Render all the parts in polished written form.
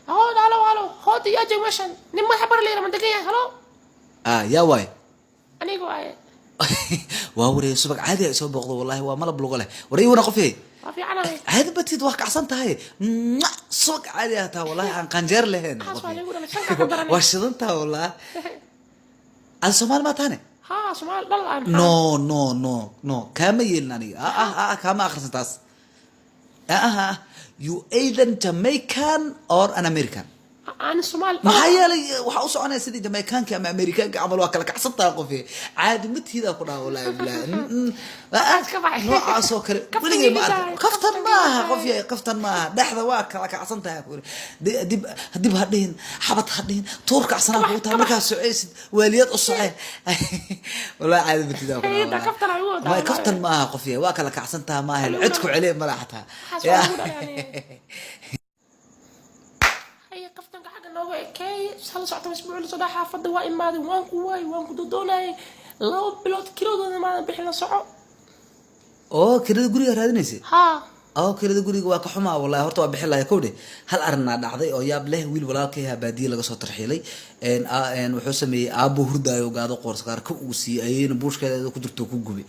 Halo, halo, hood yaa joog meeshan? Nin madaxa bar leeyahay ma degan yahay? Halo. Ah, yaa waay? Aniga waaye. Waa waree, subag caadi ay soo booqdo. Wallahi waa malab lugo leh. War ii wana, qof yahay. Waa fiicanahay. Caadi batid, waa kacsan tahay. Mwah! Subag caadi ah taa, wallahi aan qanjeer lahayn. Waxaas waa lagu dhalay, shanka ka daranay. Waa shidan taha wallahi. Adi Soomaali maa tahane? Haa, Soomaali dhal ah. No, no, no, no, kaama yeelin aniga. Ah ah ah, kaama akhrisan taas. Ah ah ah, you either Jamaican or an American. Ani Soomaali. Maxaa yeelay, waxaa u soconaya sidii Jamaicaanka ama Amerikaanka camal. Waa kala kacsan tahay, qof caadi matiida ku dhaha, wallahi bilahi. Ka baxay. Noocaas oo kale Kaftan weligay ma iga arkin. daay, Kaftan kaftan ma aha. iga Qof daay. yahay, kaftan ma aha. Dhexda waa kala kacsan tahay ku yiri. Dib dib ha dhihin, xabad ha dhihin, tuur kacsanaa kugu tahay. Markaa soceysid waaliyad u socee, wallahi caadi matiida ku dhaha. Ida, kaftan ay ugu wadaa. Kaftan ma aha, qof yahay, waa kala kacsan tahay maaha. Cid ku celiya mala xataa. Waxaas waa lagu dhalay aniga. Haya, kaftanka xagga nooga ekeey. Hal socota isbuuc la soo dhaa xaafadda waa imaaday, waan ku waayay, waan ku dodoonayay 2 bilood. Kiladooda maadan bixin, la soco. Oo kirada guriga raadinaysay? Haa. Oo kirada guriga waa ka xumaa wallahi. Horta waa bixin lahay. Kowdhe, hal arrinaa dhacday oo yaab leh. Wiil walaalkay ahaa baadiye laga soo tarxiilay. Wuxuu sameeyey, aabbo hurdaayo gaado qoorskaar ka uu siiyey, ayayna buushkeeda ku jirto ku gubay.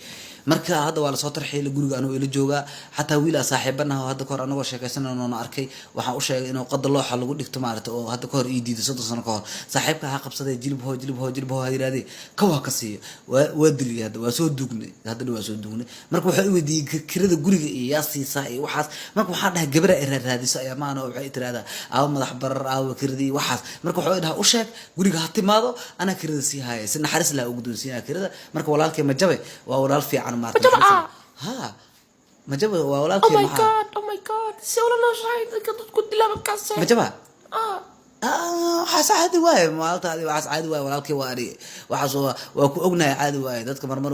Marka hadda waa lasoo tarxiilay, guriga anuu ila joogaa. Xataa wiil aa saaxiibanaha oo hadda kahor anagoo sheekaysanaynoona arkay, waxaan u sheegay inuu qada looxa lagu dhigto maarata, oo hadda kahor ii diiday 30 sano kahor. Saaxiibka ha qabsaday, jilib hoo, jilib hoo, jilib hoo ha yirahdee, kaw ha ka siiyo. Waa diliyay. Hadda waa soo duugnay, haddana waa soo duugnay. Marka waxaa i weydiiyey kirada guriga iyo yaa siisaa iyo waxaas. Marka waxaan dhahay gabara ay raaraadiso ayaa maana, waxay tirahdaa aawo madax barar, aawo kiradii waxaas. Marka waxuu dhahaa, u sheeg guriga ha timaado, anaa kirada sii haya, si naxariis laha u guddoonsiinaya kirada. Marka walaalkay Majabe waa walaal fiican maarata. Majabe, ah. Ha, Majabe waa Oh walaalkay. my Maxaa? God, oh my God, si ula nooshahay dadka dadku dilaa markaas. Majaba. Ah. Ah, waxaas caadi waaye maaltaadi, waxaas caadi waaye. Walaalkay waa ani, waxaas waa ku ognahay, caadi waaye. Dadka marmar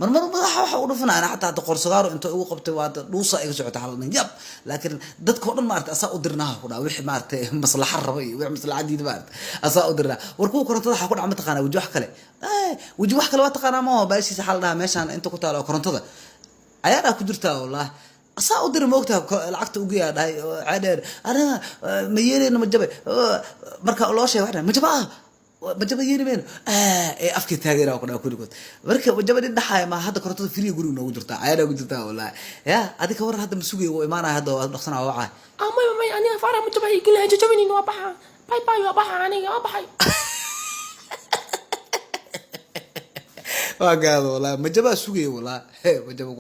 marmar madaxa waxa u dhufanaya. Xataa hadda qorsagaaro inta ugu qabtay, waa dhuusa iga socota hal nin yab. Laakiin dadka oo dhan maarata asaa u dirnaha ku dhaha, wixii maarata maslaxa raba iyo wixii maslaxa diida maarata asaa u dirnaa. War kuwa korontada waxaa ku dhaca, mataqaanaa weji wax kale? Weji wax kale waa taqaanaa ma baashiisa? Xal dhaha meeshaan inta ku taalo oo korontada cayaaraa ku jirtaa, wallahi asaa u diri moogtaha. Lacagta ugu yaa dhahay oo ceedheer aniga ma yeelayno Majabe. Marka loo sheegay waxaa dhahay, Majaba ah, Majaba yeeli mayno. Ee afkii taageera ku dhaha kulligood. Marka Majaba nin dhaxaya ma hadda korontada free guriga noogu jirtaa, cayaaraa ku jirtaa wallahi. Ya adi ka waran? Hadda ma sugaya, wuu imaanaya hadda, waa dhaqsanaa, waa wacay. Ah, may, may, aniga faarax ma jabay gelin, jajabinin, waa baxa. Bye bye, waa baxa, aniga waa baxay. Waa gaado wallahi, Majabaa sugaya wallahi, Majaba.